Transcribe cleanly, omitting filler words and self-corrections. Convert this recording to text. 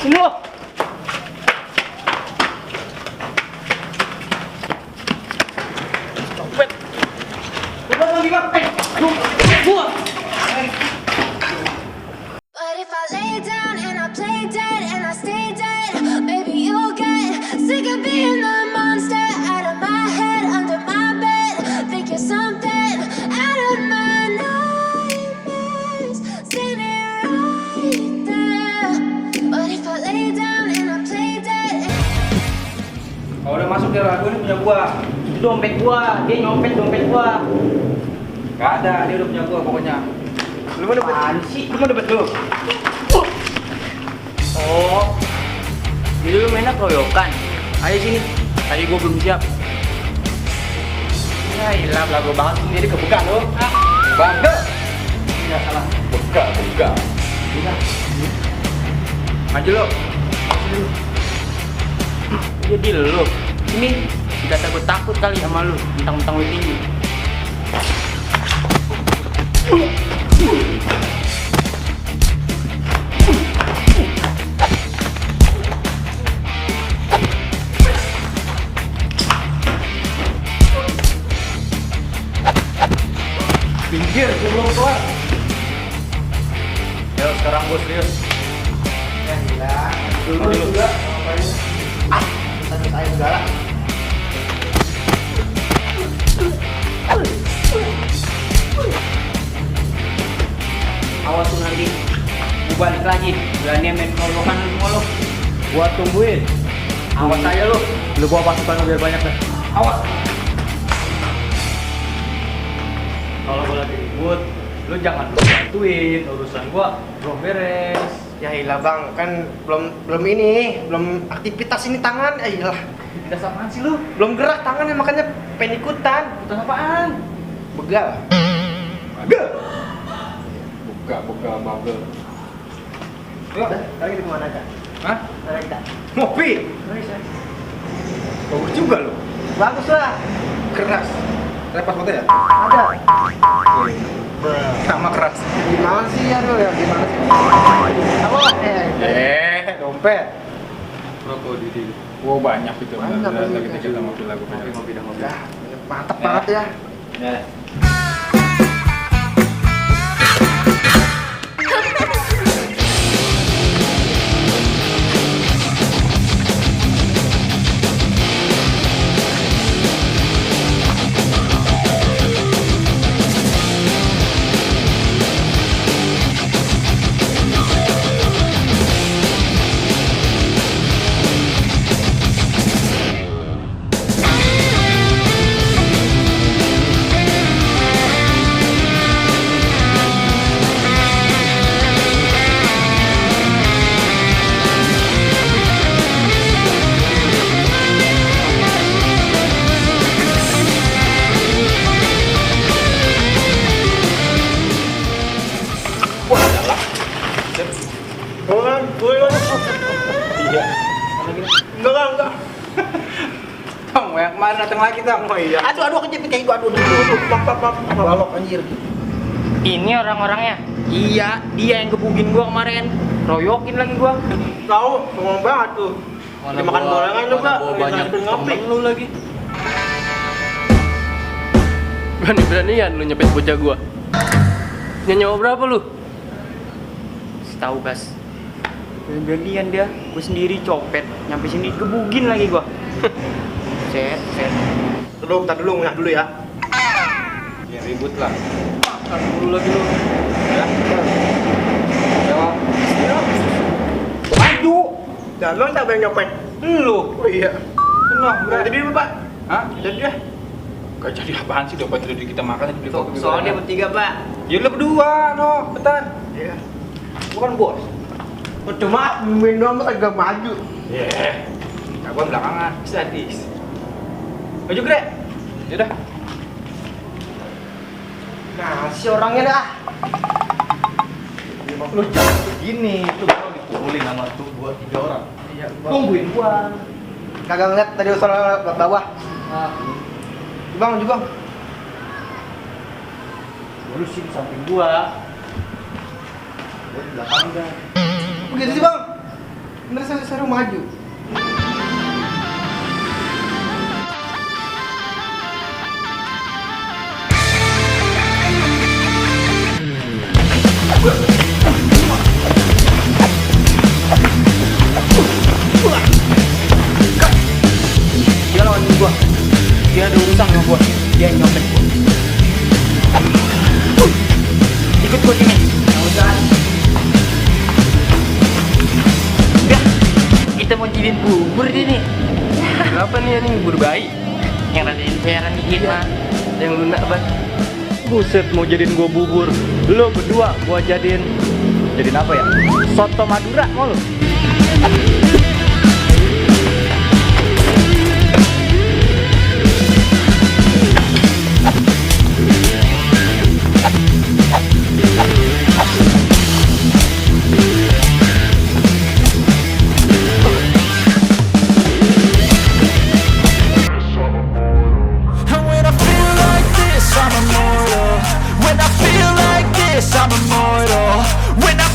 Sini lo. Copet. Udah lagi bang. Gua. But if I lay down and I play dead and I stay dead, maybe you'll get sick of being the monster out of my head, under my bed. Think you're something out of my nightmares, standing right there. But if I lay down and I play dead. Kalau udah masuk dia lagu ini punya gua. Itu dompet gua, dia nyopet dompet gua. Gak ada, dia udah punya gua pokoknya. Lu mau dapat apaan sih? Lu mau dapat lu? Oh. Jadi lu mainnya keroyokan. Ayo sini. Tadi gua belum siap. Ya ilah, belagu banget sendiri kebuka lu. Bangga. Ya salah. Buka. Udah. Maju lu. Jadi lu. Ini dikata gue takut kali sama lu. Mentang-mentang lu tinggi. Pinggir, belum keluar. Yo, sekarang gue serius. Ya gila, dulu juga ngapain? Tanya saya segala. Awas tuh nanti gue balik lagi. Berani main keroyokan lu semua lu. Gua tungguin. Awas aja lu. Lu bawa pasukan lu biar banyak dah. Awas. Kalau gua lagi ribut, lu jangan bantuin urusan gua belum beres. Ya ilah bang, kan belum aktivitas ini tangan, ya ilah. Aktivitas apaan sih lu? Belum gerak tangannya makanya pengen ikutan. Aktivitas apaan? Begal. Bagel. Buka bagel. Yuk, sekarang kita kemana kak? Hah? Mana kita? Ngopi. Bagus juga lu. Bagus lah. Keras. Repas foto ya? Ada. Sama keras. Gimana sih ya lu ya? Gimana sih? Halo. Dompet. Rokok di. Wow banyak itu. Banyak, Lagi banyak. kita ngopi lagu. Ngopi. Ya, mantap banget ya. Ya. Iya. Enggak. Tong, yang kemarin datang lagi tong. Oh iya. Aduh kejepit kayak gua. Aduh. Balok anjir. Ini orang-orangnya. Iya, dia yang gebugin gua kemarin. Royokin lagi gua. Tahu, ngomong banget tuh. Dimakan gorengan juga. Banyak ngopi. temen lu lagi. Berani-beranian lu nyepet bocah gua. Nyawa berapa lu? Tahu gas. Beranian dia. Gua sendiri copet. Nyampe sini gebugin lagi gua. Set. Bentar dulu, ngunyah dulu ya. Ya ribut lah. Makan dulu lagi lu. Ya. Jawab. Maju. Jangan siapa yang nyopet? Lu. Oh iya. Kenapa? Berarti dia Pak. Hah? Jadi dia. Gak jadi apaan sih dompet tadi kita makan beli kopi. Soalnya bertiga, Pak. Ya lu berdua, no, bentar. Iya. Bukan bos. Oh, cuma nungguin doang masa gak maju. Yeah. Nah, gua belakangan. Sadis. Maju gede. Yaudah. Nah, si orangnya dah. Lu jangan begini, itu gua dipukulin sama tuh buat 3 orang. Iya, Tungguin gua. Kagak ngeliat tadi soal bawah. Nah, Bang, Bang. lu sih di samping gua. Gua di belakang dah. Begitu sih, Bang. Ntar seru maju. Dia lawan gua. Dia ada urusan sama gua. Dia yang nyopet gua. Ikut gua sini. Nggak usah. Udah. Kita mau jadiin bubur ini. Kenapa nih ini bubur bayi? Yang radain peran dikit mah. Yang lunak banget. Buset, mau jadiin gua bubur. Lo berdua gua jadiin apa ya? Soto Madura mau lo? And when I feel like this, I'm immortal. When I feel like this, I'm immortal. When I